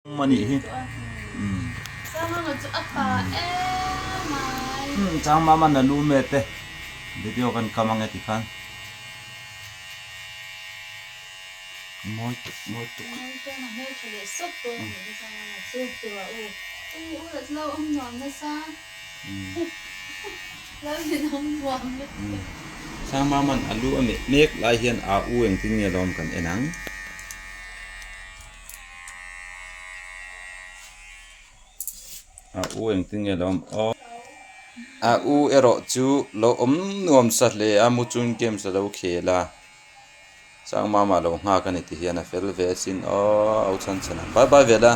A nih hi. Changmama na lu me te video kan kam ange tikhan mawi tuk mawi tuk. Changmaman a lu a meh mek lai hian a u engtin nge lawm kan en ang. A u engtin nge lo awm aw a u erawh chu lo awm nuam sa hle a mu chung games a lo khel a changmama lo nghak a ni ti hian a fel ve asin aw au chhan chhan a bye bye vel a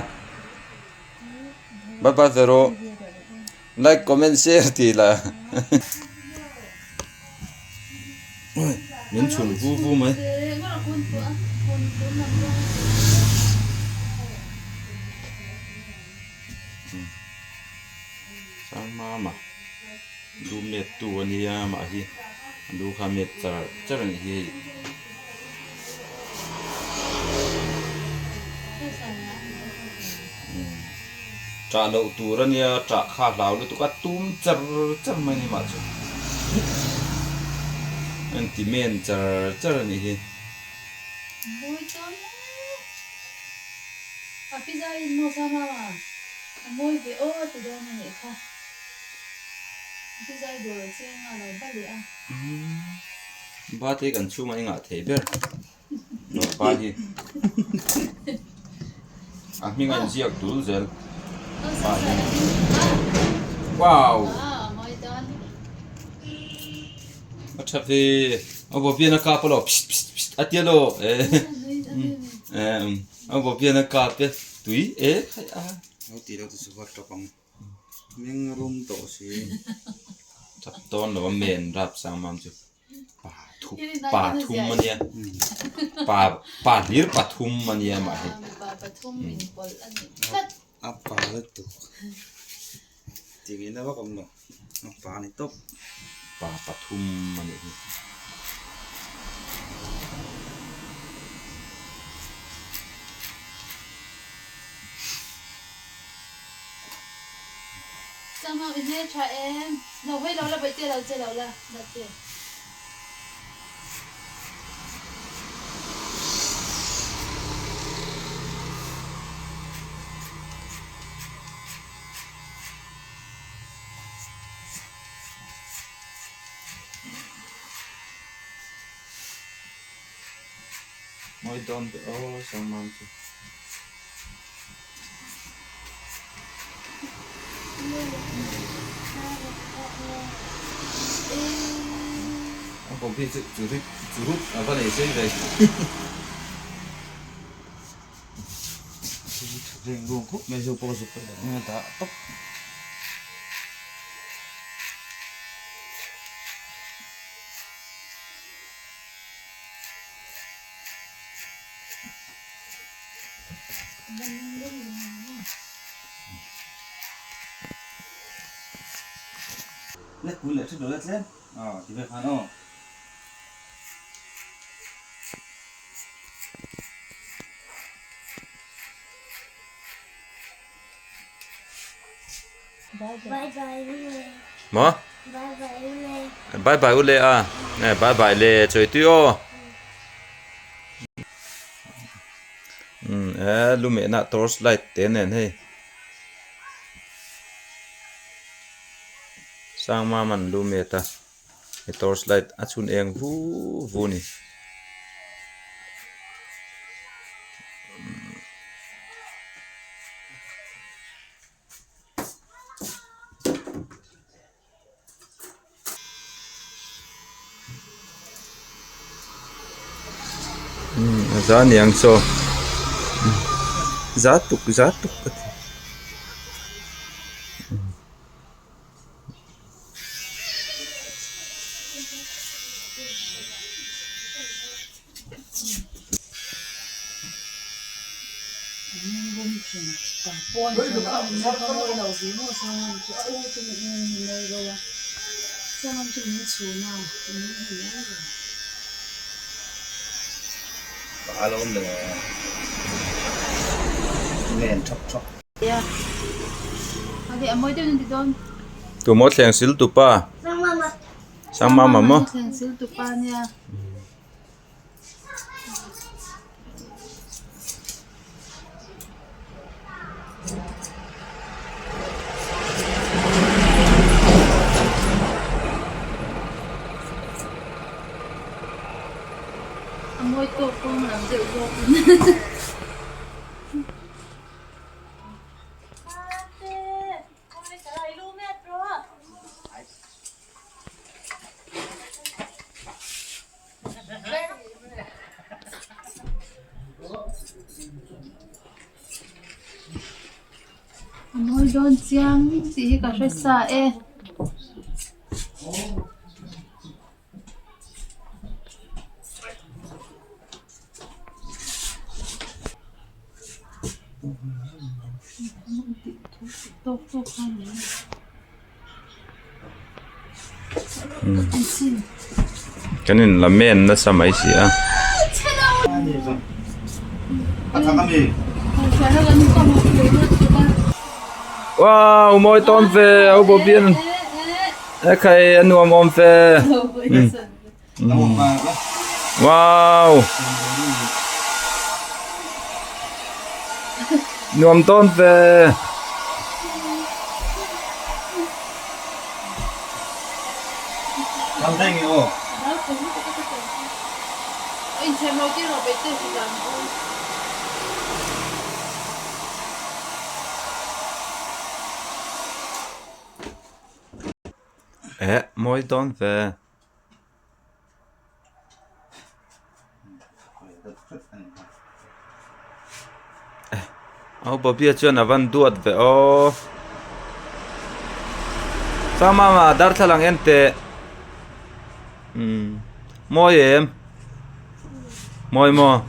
bye bye ve rawh like comment share tih lah Min chhun vu vu mai. Sangmama lu met tu a nia mah hi a lu kha met char char a nih hi hei. Ṭah loh tur a nia, ṭah kha hlau lutuk a tum char char mai a ni mah chu. A inti men char char a nih hi. Mawi tawn e. A pi zaiin maw sa mama a mawi ve aw ti dawn a nih kha. A pi zai dawr a cheng a lo va leh a. Ba te kan chhungah i ngah thei ber. Pa hi a hming a inziak dul zel pa hi wow a tha ve a bawpian a kap alo pst pst pst a tia lo a bawpian a kap e tui e khai a lo ti lo ti chu va tap ang meng rum tawh si tap tawn lo a men rap sang mam chu. Pa thu pa thum a nia pa pa hlir pathum a nia mah hi. Pa pathum in pawlh a nih tlat. A pa lutuk tih ngei na vak awm lo a pa a ni tawp. Pa pathum a nih hi. Changau i hmel tha em? Lo hawi lo la baihte lo che lo la dat che. Mawi dawn ve aw Sangmam chu. A bawm hi chu churip churup a va nei sei ve. Reng rung khawp mai chu pawh zuk a dah tawp. Lek pui leh ṭhit lo la tlem aw ti ve khan aw. Maw? Bye bye u le a. Bye bye le chawi tui aw. Umm e lu mehna torch light te nen hei Sangmam an lu met a he torch light a chhun eng vu vu a ni. A za aniang chaw za tuk za tuk ka ti. Men thap thap. Tumaw thleng sil tupa. Sangmama maw. Thleng sil tupa nia. A mawi tawk kawng lam deuh zawk in. A mawi dawn chiang tih hi ka hre sa e. Kan in la men nasa mai si a. Wow mawi tawn ve a u bawp hian e khai a nuam awm ve wow nuam tawn ve. Eh mawi dawn ve. Aw Bobby-a chuan a van duat ve aw. Changmama darthlalang en teh. Umm mawi em? Mawi maw?